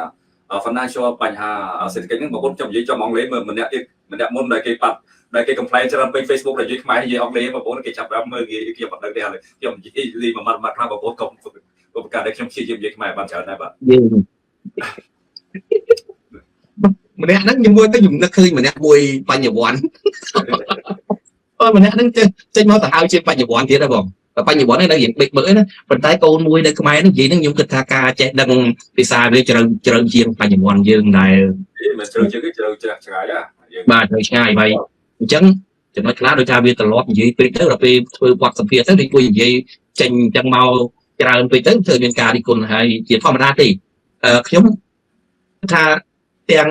financial បញ្ហាសេដ្ឋកិច្ចហ្នឹងបងប្អូនខ្ញុំនិយាយចំអង់គ្លេសម្នាក់ទៀតម្នាក់មុនដែលគេបាត់ដែលគេ complain ច្រើនពេញ Facebook ដែលនិយាយខ្មែរនិយាយអង់គ្លេសបងប្អូនគេចាប់ដើមមើលគេខ្ញុំអត់ដឹងទេហើយខ្ញុំនិយាយលីមួយម៉ាត់ម៉ាត់ខ្លះបងប្អូនកុំកុំការដែលខ្ញុំព្យាយាមនិយាយខ្មែរបានច្រើនដែរបាទ យើងម្នាក់ហ្នឹងខ្ញុំមើលទៅខ្ញុំនឹកឃើញម្នាក់មួយបញ្ញវន្តអឺម្នាក់ហ្នឹងចេញមកទៅហៅជាបញ្ញវន្តទៀតហ៎បងបញ្ញវន្តហ្នឹងនៅរៀងបិចបើណាប៉ុន្តែកូនមួយនៅខ្មែរហ្នឹងនិយាយហ្នឹងខ្ញុំគិតថាការចេះដឹងភាសាវាជ្រៅជ្រៅជាងបញ្ញវន្តយើងដែល មិនជ្រៅជាងទេជ្រៅជ្រះឆ្ងាយយើងបាទជ្រៅឆ្ងាយហើយអញ្ចឹងចំណុចខ្លះដូចថាវាត្រឡប់និយាយពេកទៅដល់ពេលធ្វើបទសម្ភាសន៍ទៅដូចគួយនិយាយចេញអញ្ចឹងមកច្រើនពេកទៅធ្វើមានការរិះគន់ហើយជាធម្មតាទេខ្ញុំថាទាំ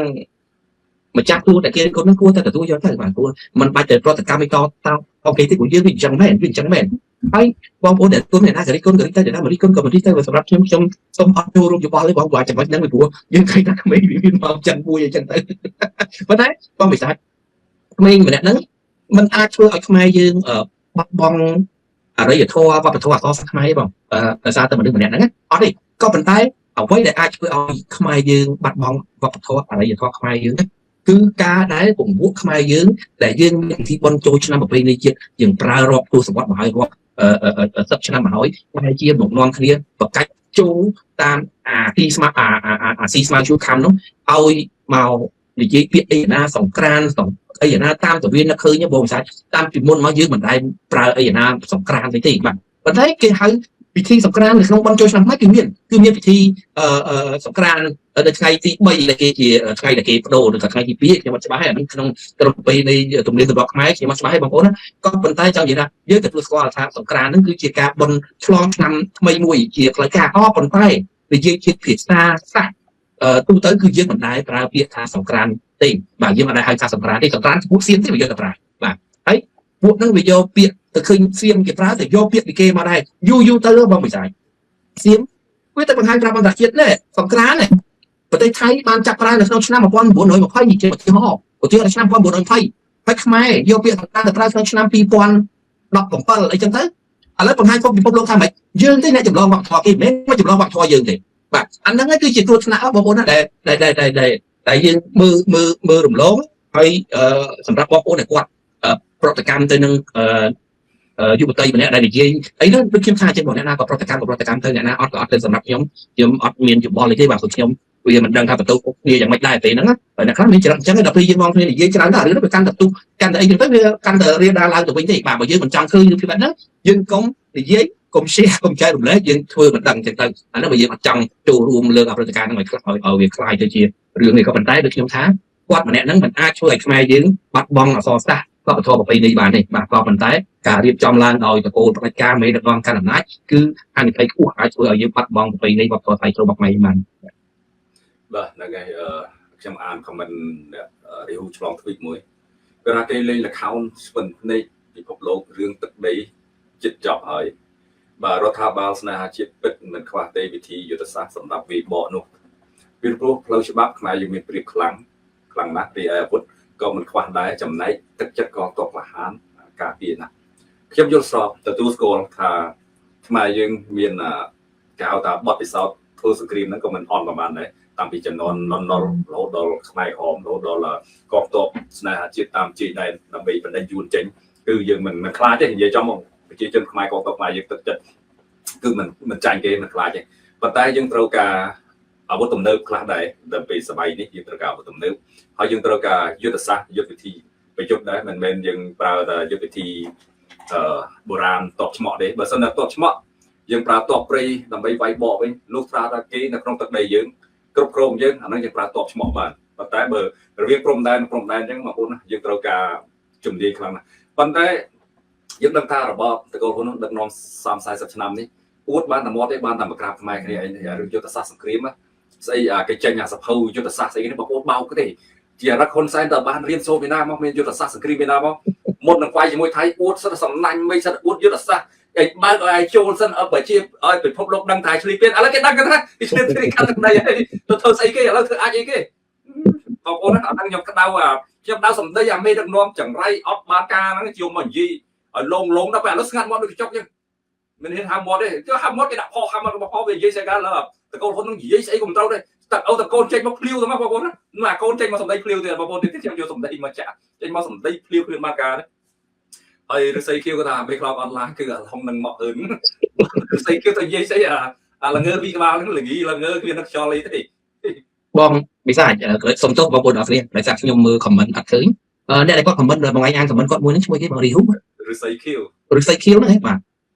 ងម្ចាស់ទូតែគេរិះគន់ហ្នឹងគួរតែទទួលយកទៅបាទគួរមិនបាច់តែប្រតិកម្មឲ្យតតអូខេទេព្រោះយើងវាអញ្ចឹងមែនវាអញ្ចឹងមែនហើយបងប្អូនដែលគុណអ្នកណាក៏រិះគន់ក៏រិះទៅអ្នកណាមិនរិះគន់ក៏មិនរិះទៅសម្រាប់ខ្ញុំខ្ញុំសូមអត់ចូលរួមយោបល់ទេបងព្រោះចំណុចហ្នឹងពីព្រោះយើងឃើញថាក្មេងវាមានមកចឹងមួយអញ្ចឹងទៅប៉ុន្តែបងវិសាចក្មេងម្នាក់ហ្នឹងมันអាចធ្វើឲ្យខ្មែរយើងបាត់បង់អរិយធម៌វប្បធម៌អក្សរសាស្ត្រខ្មែរបងដោយសារតែមនុស្សម្នាក់ហ្នឹងអត់ទេក៏ប៉ុន្តែអ្វីដែលអាចធ្វើឲ្យខ្មែរយើងបាត់បង់វប្បធម៌អរិយធម៌ខ្មែរយើងគឺការដែលពង្វក់ខ្មែរយើងដែលយើងមានពិធីបុណ្យចូលឆ្នាំប្រពៃណីជាតិយើងប្រើរាប់ទសវត្សរ៍មកហើយរាប់10ឆ្នាំមកហើយបែរជាមកនាំគ្នាបកាច់ចូលតាមអាទីស្មាអាអាស៊ីស្មៅជួខំនោះឲ្យមកនិយាយពាក្យអីណាសង្ក្រានសង្អីណាតាមតវៀននឹកឃើញបងវិសាតាមពីមុនមកយើងមិនដែលប្រើអីណាសង្ក្រានទេបាទប៉ុន្តែគេហៅពិធីសង្ក្រាននៅក្នុងបុណ្យចូលឆ្នាំខ្មែរគឺមានគឺមានពិធីសង្ក្រាននៅថ្ងៃទី3ដែលគេជាថ្ងៃដែលគេបដូរឬក៏ថ្ងៃទី2ខ្ញុំអត់ច្បាស់ហើយអានេះក្នុងក្រុមពេលនៃទំនៀមទម្លាប់ខ្មែរខ្ញុំអត់ច្បាស់ហើយបងប្អូនណាក៏ប៉ុន្តែចង់និយាយថាយើងទទួលស្គាល់ថាសង្ក្រានហ្នឹងគឺជាការបុណ្យឆ្លងឆ្នាំថ្មីមួយជាផ្លូវការក៏ប៉ុន្តែនិយាយជាភាសាសាស្ត្រទូទៅគឺយើងមិនដែលប្រើពាក្យថាសង្ក្រានទេបាទយើងមិនដែលហៅថាសង្ក្រានទេសង្ក្រានពួកសៀមទេវាយកទៅប្រើបាទហើយពួកហ្នឹងវាយកពាក្យទៅឃើញសៀមគេប្រើទៅយកពាក្យពីគេមកដែរយូរយូរទៅបងវិសាយសៀមវាទៅបង្ហាញប្រាប់អន្តរជាតិនេះសង្ក្រាននេះប្រទេសថៃបានចាប់ប្រើនៅក្នុងឆ្នាំ1920ជាឧទាហរណ៍ឧទាហរណ៍ឆ្នាំ1920ហើយខ្មែរយកពាក្យសង្ក្រានទៅប្រើក្នុងឆ្នាំ2017អីចឹងទៅឥឡូវបង្ហាញពិភពលោកថាម៉េចយើងទេអ្នកចម្លងវប្បធម៌គេមិនមែនមកចម្លងវប្បធម៌យើងទេបាទអាហ្នឹងឯងគឺជាគ្រោះថ្នាក់បងប្អូនណាដែលដែលដែលដែលយើងមើលមើលមើលរំលងហើយសម្រាប់បងប្អូនដែលគាត់ប្រតិកម្មទៅនឹងយុវតីម្នាក់ដែលនិយាយអីនោះដូចខ្ញុំថាចឹងបងអ្នកណាក៏ប្រតិកម្មក៏ប្រតិកម្មទៅអ្នកណាអត់ក៏អត់ទៅសម្រាប់ខ្ញុំខ្ញុំអត់មានយោបល់អីទេបាទព្រោះខ្ញុំវាមិនដឹងថាបន្ទោគ្នាយ៉ាងម៉េចដែរពេលហ្នឹងហើយអ្នកខ្លះមានចរិតអញ្ចឹងដល់ពេលយើងមកគ្នានិយាយច្រើនទៅរឿងនោះវាកាន់តែទុះកាន់តែអីចឹងទៅវាកាន់តែរៀលដាលឡើងទៅវិញទេបាទបើយើងមិនចង់ឃើញរឿងភាពបែបហ្នឹងយើងកុំនិយាយកុំ share កុំចែករំលែកយើងធ្វើមិនដឹងចឹងទៅអានោះបើយើងអត់ចង់ចូលរួមលើកអព្រឹត្តិការណ៍ហ្នឹងឲ្យខ្លះឲ្យវាคล้ายទៅជារឿងនេះក៏ប៉ុន្តែដូចខ្ញុំថា គាត់ម្នាក់ហ្នឹងមិនអាចធ្វើឲ្យខ្មែរយើងបាត់បង់អក្សរសាស្ត្រវប្បធម៌ប្រពៃណីបានទេបាទក៏ប៉ុន្តែការរៀបចំឡើងដោយតកូលផ្ដាច់ការមេដឹកនាំកាន់អំណាចគឺហានិភ័យខ្ពស់អាចធ្វើឲ្យយើងបាត់បង់ប្រពៃណីវប្បធម៌ថ្លៃថ្នូររបស់ខ្មែរបាន បាទហ្នឹងហើយខ្ញុំអាន comment រីហ៊ូឆ្លងទ្វីបមួយគេថាគេលេងល្ខោនស្ពិនភ្នែកពិភពលោករឿងទឹកដីចិត្តចប់ហើយបាទរដ្ឋាភិបាលស្នេហាជាតិពិតមិនខ្វះទេវិធីយុទ្ធសាស្ត្រសម្រាប់វាយបកនោះពីព្រោះផ្លូវច្បាប់ខ្មែរយើងមានប្រៀបខ្លាំងខ្លាំងណាស់ពីអាវុធក៏មិនខ្វះដែរចំណែកទឹកចិត្តក៏តបក្លាហានការពារណាស់ខ្ញុំយល់ស្របទទួលស្គាល់ថាខ្មែរយើងមានគេហៅថាបទពិសោធន៍ធ្វើសង្គ្រាមហ្នឹងក៏មិនអន់ប្រហែលដែរតាំងពីចំនួនលន់នល់រហូតដល់ខ្មែរក្រហមរហូតដល់កងទ័ពស្នេហាជាតិតាមជ័យដែនដើម្បីបណ្ដេញយួនចេញគឺយើងមិនខ្លាចទេនិយាយចំមកប្រជាជនខ្មែរកងទ័ពខ្មែរយើងទឹកចិត្តគឺមិនចាញ់គេមិនខ្លាចទេប៉ុន្តែយើងត្រូវការអាវុធទំនើបខ្លះដែរដើម្បីសម័យនេះយើងត្រូវការអាវុធទំនើបហើយយើងត្រូវការយុទ្ធសាស្ត្រយុទ្ធវិធីប្រយុទ្ធដែរមិនមែនយើងប្រើតែយុទ្ធវិធីបុរាណតបឆ្មក់ទេបើសិនតែតបឆ្មក់យើងប្រើតបព្រៃដើម្បីវាយបកវិញលុះត្រាតែគេនៅក្នុងទឹកដីយើងគ្រប់គ្រងយើងអាហ្នឹងយើងប្រើតបឆ្មក់បានប៉ុន្តែបើរវាងព្រំដែនព្រំដែនអញ្ចឹងបងប្អូនណាយើងត្រូវការជំនាញខ្លាំងណាស់ប៉ុន្តែយើងដឹងថារបបតកូលហ៊ុនដឹកនាំ30 40ឆ្នាំនេះអួតបានតែមាត់ទេបានតែមកក្រាបខ្មែរគ្នាអីរឿងយុទ្ធសាស្ត្រសង្គ្រាមស្អីគេចេញអាសភៅយុទ្ធសាស្ត្រស្អីនេះបងប្អូនបោកទេជារឹកហ៊ុនសែនតើបានរៀនសូត្រពីណាមកមានយុទ្ធសាស្ត្រសង្គ្រាមពីណាមកមុននឹងវាយជាមួយថៃអួតសិតសំណាញ់មិនសិតអួតយុទ្ធសាស្ត្រឯងបើកឲ្យឯងចូលសិនឲ្យប្រជាឲ្យពិភពលោកដឹងថាឆ្លៀតពៀនឥឡូវគេដឹងគេថាគេឆ្លៀតពៀនកាន់ទឹកដីហើយទៅធ្វើស្អីគេឥឡូវធ្វើអាចអីគេបងប្អូនអាហ្នឹងខ្ញុំក្តៅអាខ្ញុំដៅសម្ដីអាមេដឹកនាំចង្រៃអត់បានការហ្នឹងជាមកនិយាយឲ្យលងលងដល់ពេលឥឡូវស្ងាត់មាត់ដូចកញ្ចុកចឹងមិនហ៊ានហាមមាត់ទេចុះហាមមាត់គេដាក់ផហាមមាត់របស់ផវានិយាយស្អីកាលតកូលហ៊ុននឹងនិយាយស្អីក៏មិនត្រូវដែរតអូតកូនចេញមកភ្លាវទៅមកបងប្អូនណាអាកូនចេញមកសម្ដីភ្លាវទៀតបងប្អូនទៀតខ្ញុំយកសម្ដីមកចាក់ចេញមកសម្ដីភ្លាវភ្លាវមកការហើយឫស្សីខៀវគាត់ថាមេខ្លោងអនឡាញគឺអាឡុងនឹងមកអឿនឫស្សីខៀវទៅនិយាយស្អីអាល្ងើពីក្បាលហ្នឹងល្ងីល្ងើគ្មាននឹកខ្យល់អីទេ បងវិសាចសុំទោសបងប្អូនអរគ្នាដោយសារខ្ញុំមើល comment អត់ឃើញអ្នកដែលគាត់ comment ដល់បងឯងអាន comment គាត់មួយហ្នឹងឈ្មោះគេបងរីហ៊ូ ឫស្សីខៀវ ឫស្សីខៀវហ្នឹងឯងបាទ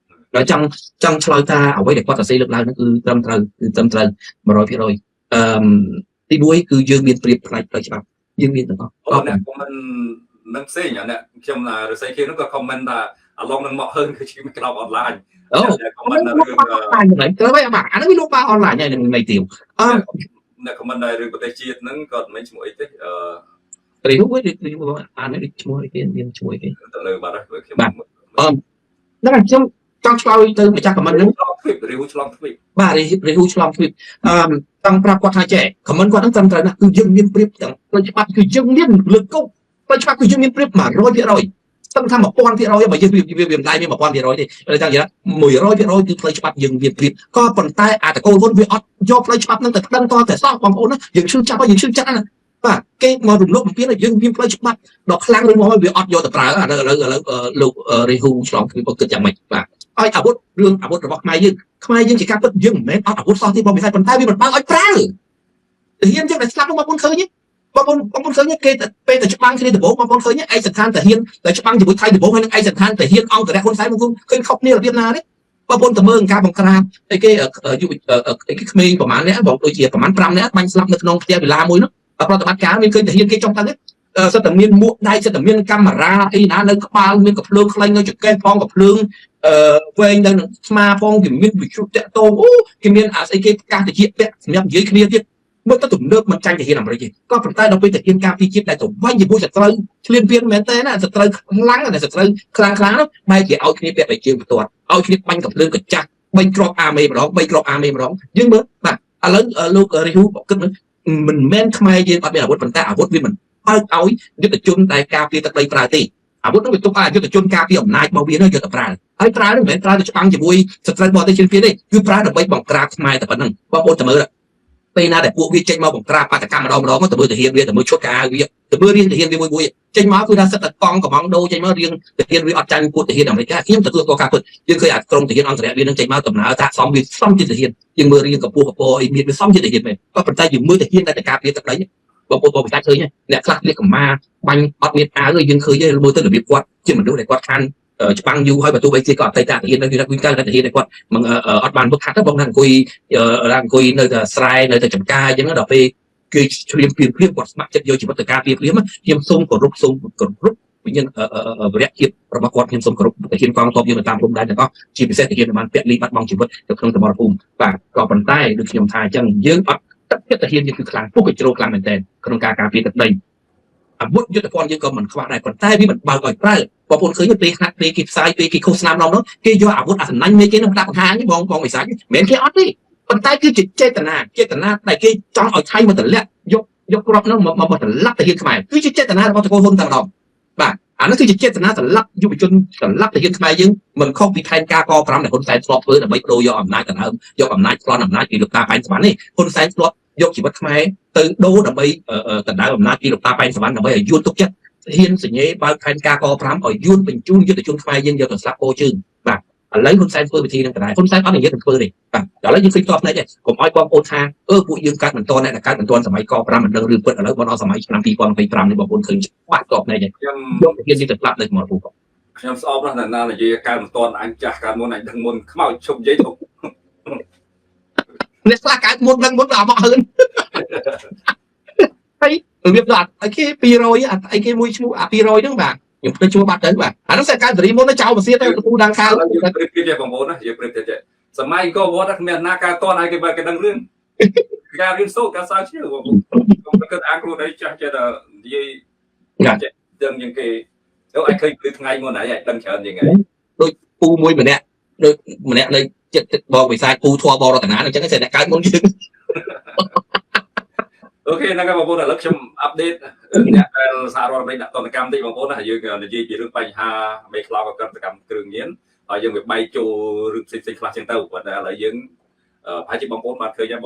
ដល់ចង់ឆ្លើយថាអ្វីដែលគាត់សរសេរលើកឡើងហ្នឹងគឺត្រឹមត្រូវគឺត្រឹមត្រូវ100%អឺទី1គឺយើងមានប្រៀបផ្នែកផ្លូវច្បាប់យើងមានទាំងអស់ អូអ្នក comment នឹងផ្សេងអ្នកខ្ញុំឫស្សីខៀវហ្នឹងក៏ comment ថាអាឡុងនឹងមកហឺនគឺជាក្របអនឡាញ អូ comment រឿងអនឡាញហ្នឹងត្រូវហើយបាទអាហ្នឹងវាលក់បាអនឡាញហើយនឹងមិនទៀវអឺ អ្នក comment ដែររឿងប្រទេសជាតិហ្នឹងគាត់មិនឈ្មោះអីទេអឺរីហ៊ូវិញរីហ៊ូអាននេះឈ្មោះអីគេមានឈ្មោះអីគេ ទៅលើបាត់ហើយខ្ញុំ បាទអឺហ្នឹងហើយខ្ញុំចង់ឆ្លើយទៅម្ចាស់ comment ហ្នឹង រីហ៊ូឆ្លងទ្វីប បាទរីហ៊ូឆ្លងទ្វីបអឺចង់ប្រាប់គាត់ថាចេះ comment គាត់ហ្នឹងត្រឹមត្រូវណាស់គឺយើងមានប្រៀបទាំងផ្លូវច្បាប់គឺយើងមានលើកុកផ្លូវច្បាប់គឺយើងមានប្រៀប100%ស្ទឹងថា1000%បើយើងវាមិនដែរមាន1000%ទេតែចង់និយាយថា100%គឺផ្លូវច្បាប់យើងមានប្រៀបក៏ប៉ុន្តែអាតកូលហ៊ុនវាអត់យកផ្លូវច្បាប់ហ្នឹងទៅប្តឹងតតែសោះបងប្អូនណាយើងឈឺចាប់ហើយយើងឈឺចិត្តណាបាទគេមករំលោភបំពានយើងមានផ្លូវច្បាប់ដ៏ខ្លាំងឬមកហើយវាអត់យកទៅប្រើឥឡូវឥឡូវឥឡូវលោករីហ៊ូឆ្លងគឺគិតយ៉ាងម៉េចបាទហើយអាវុធរឿងអាវុធរបស់ខ្មែរយើងខ្មែរយើងជាការពិតយើងមិនមែនអត់អាវុធសោះទេបងពិសេសប៉ុន្តែវាមិនបើកឲ្យប្រើទាហានយើងដែលស្លាប់នោះបងប្អូនឃើញទេបងប្អូនបងប្អូនឃើញគេពេលទៅច្បាំងគ្នាដំបូងបងប្អូនឃើញឯកសណ្ឋានទាហានតែច្បាំងជាមួយថៃដំបូងហើយនឹងឯកសណ្ឋានទាហានអង្គរៈហ៊ុនសែនបងប្អូនឃើញខុសគ្នារបៀបណាទេបងប្អូនទៅមើលការបង្ក្រាបអីគេយុវអីគេក្មេងប្រហែលនាក់បងដូចជាប្រហែល5នាក់បាញ់ស្លាប់នៅក្នុងផ្ទះវិឡាមួយនោះប្រតិបត្តិការមានឃើញទាហានគេចុះទៅសិតតែមានមួកដៃសិតតែមានកាមេរ៉ាអីណានៅក្បាលមានកំភ្លើងខ្លែងនៅចង្កេះផងកំភ្លើងវែងនៅនឹងស្មាផងគេមានវិទ្យុតាក់ទងអូគេមានអាស្អីគេប្រកាសតិចពាក់សម្រាប់និយាយគ្នាទៀតមើលទៅទំនើបមិនចាញ់ទាហានអាមេរិកទេក៏ប៉ុន្តែដល់ពេលទាហានការពារជាតិដែលទៅវាញ់ជាមួយសត្រូវឆ្លៀនពៀនមែនតើណាសត្រូវខ្លាំងណាសត្រូវខ្លាំងខ្លាំងនោះបែរជាឲ្យគ្នាពាក់បែកជើងបន្ទាត់ឲ្យគ្នាបាញ់កំភ្លើងកញ្ចាស់3គ្រាប់អាមេម្ដង3គ្រាប់អាមេម្ដងយើងមើលបាទឥឡូវលោករីហ៊ូគិតមើលមិនមែនខ្មែរយើងអត់មានអាវុធប៉ុន្តែអាវុធវាមិនបើកឲ្យយុទ្ធជនដែលការពារទឹកដីប្រើទេអាវុធនោះវាទុកឲ្យយុទ្ធជនការពារអំណាចរបស់វានោះយកទៅប្រើហើយប្រើនោះមិនមែនប្រើទៅច្បាំងជាមួយសត្រូវបរទេសជិនពៀនទេគឺប្រើដើម្បីបង្ក្រាបខ្មែរតែប៉ុណ្្នឹងបងប្អូនតើមើលពេលណាដែលពួកវាចេញមកបង្ក្រាបបាតកម្មម្ដងម្ដងទៅមើលទាហានវាទៅមើលឈុតកៅវាទៅមើលរៀងទាហានវាមួយមួយចេញមកគឺថាសិតតែកង់កំងដូចេញមករៀងទាហានវាអត់ចាញ់ពួកទាហានអាមេរិកខ្ញុំទទួលស្គាល់ការពិតយើងឃើញអាក្រុមទាហានអន្តរជាតិវានឹងចេញមកដំណើរថាសមវាសមជាទាហានយើងមើលរៀងកម្ពស់កម្ពស់អីមានវាសមជាទាហានមែនក៏ប៉ុន្តែយើងមើលទាហានដែលការពារទឹកដីបងប្អូនបងប្អូនឃើញអ្នកខ្លះលៀកកម្មាបាញ់អត់មានអាវយើងឃើញមើលទៅរបៀបគាត់ជាមនុស្សដែលគាត់ខានច្បាំងយូរហើយបើទោះបីជាក៏អតីតទាហាននៅគឺថាទាហានគាត់មិនអត់បានវឹកហាត់ទេបងថាអង្គុយនៅតែស្រែនៅតែចំការអញ្ចឹងដល់ពេល គេឆ្លៀមព្រាមព្រាមគាត់ស្ម័គ្រចិត្តយកជីវិតទៅការពារព្រាមខ្ញុំសូមគោរពសូមគោរពវិញ្ញាណវរៈជាតិរបស់គាត់ខ្ញុំសូមគោរពទាហានកងទ័ពយើងនៅតាមព្រំដែនទាំងអស់ជាពិសេសទាហានដែលបានពលីបាត់បង់ជីវិតនៅក្នុងសមរភូមិបាទក៏ប៉ុន្តែដូចខ្ញុំថាអញ្ចឹងយើងអត់ទឹកចិត្តទាហានយើងគឺខ្លាំងពុះកជ្រោខ្លាំងមែនទែនក្នុងការការពារទឹកដីអាវុធយុទ្ធភ័ណ្ឌយើងក៏មិនខ្វះដែរប៉ុន្តែវាមិនបើកឲ្យប្រើបងប្អូនឃើញពេលខ្លះពេលគេផ្សាយពេលគេឃោសនាម្ដងនោះគេយកអាវុធអាសណាញ់មេគេនឹងដាក់បង្ហាញបងបងវិសាចមិនមែនគេអត់ទេប៉ុន្តែគឺជាចេតនាចេតនាដែលគេចង់ឲ្យថៃមកតម្លាក់យកយកគ្រាប់នោះមកមកតម្លាក់ទាហានខ្មែរគឺជាចេតនារបស់តកូលហ៊ុនតែម្ដងបាទអានោះគឺជាចេតនាសម្លាប់យុវជនសម្លាប់ទាហានខ្មែរយើងមិនខុសពីផែនការក5ដែលហ៊ុនសែនធ្លាប់ធ្វើដើម្បីបដូរយកអំណាចដណ្ដើមយកអំណាចប្លន់អំណាចពីលោកតាប៉ែនសវណ្ណនេះហ៊ុនសែនធ្លាប់យកជីវិតខ្មែរទៅដូរដើម្បីដណ្ដើមអំណាចពីលោកតាប៉ែនសវណ្ណដើម្បីឲ្យយួនទុកចិត្តហ៊ានសញ្ញេបើកផែនការក5ឲ្យយួនបញ្ជូនយុទ្ធជនខ្មែរយើងយកទៅស្លាប់ពោជើងបាទឥឡូវហ៊ុនសែនធ្វើវិធីនឹងដដែលហ៊ុនសែនអត់និយាយនឹងធ្វើទេបាទឥឡូវយើងឃើញតបភ្នែកឯងកុំឲ្យបងប្អូនថាអឺពួកយើងកើតមិនតអ្នកកើតមិនតសម័យក5មិនដឹងរឿងពិតឥឡូវបងដល់សម័យឆ្នាំ2025នេះបងប្អូនឃើញច្បាស់តបភ្នែកឯង ខ្ញុំ យកទាហាននេះទៅស្លាប់នៅសមរភូមិ ខ្ញុំស្អប់ណាស់ណានិយាយកើតមិនតអញចាស់កើតមុនអញដឹងមុនខ្មោចឈប់និយាយទៅ អ្នកខ្លះកើតមុនដឹងមុនដល់មកហឿនហើយរបៀបដល់អីគេ200អីគេមួយឈ្មោះអា200ហ្នឹងបាទខ្ញុំភ្លេចឈ្មោះបាត់ទៅបាទអានោះតែកើតសេរីមុនទៅចោលមកសៀតទៅពូដាងខាវ យើងប្រៀបធៀបទេបងប្អូនណាយើងប្រៀបធៀបទេសម័យអង្គរវត្តគ្មានណាកើតតឲ្យគេបើគេដឹងរឿងការរៀនសូត្រការស្រាវជ្រាវបងប្អូនកុំគិតអាងខ្លួនឯងចាស់ចេះតែនិយាយចេះដឹងជាងគេទៅឲ្យឃើញព្រឺថ្ងៃមុនហើយឲ្យដឹងច្រើនជាងគេ ដូចពូមួយម្នាក់ដូចម្នាក់នៅចិត្តបងវិសាចពូធัวបរតនាអញ្ចឹងតែអ្នកកើតមុនយើង OK ហ្នឹងហើយបងប្អូនឥឡូវខ្ញុំ update អ្នកដែលសហរដ្ឋអាមេរិកដាក់ទណ្ឌកម្មតិចបងប្អូនណាយើងនិយាយពីរឿងបញ្ហាមេខ្លោងក្រកម្មគ្រឿងញៀនហើយយើងវាបែកចូលរឿងផ្សេងៗខ្លះចឹងទៅប៉ុន្តែឥឡូវយើងប្រហែលជាបងប្អូនបានឃើញហើយ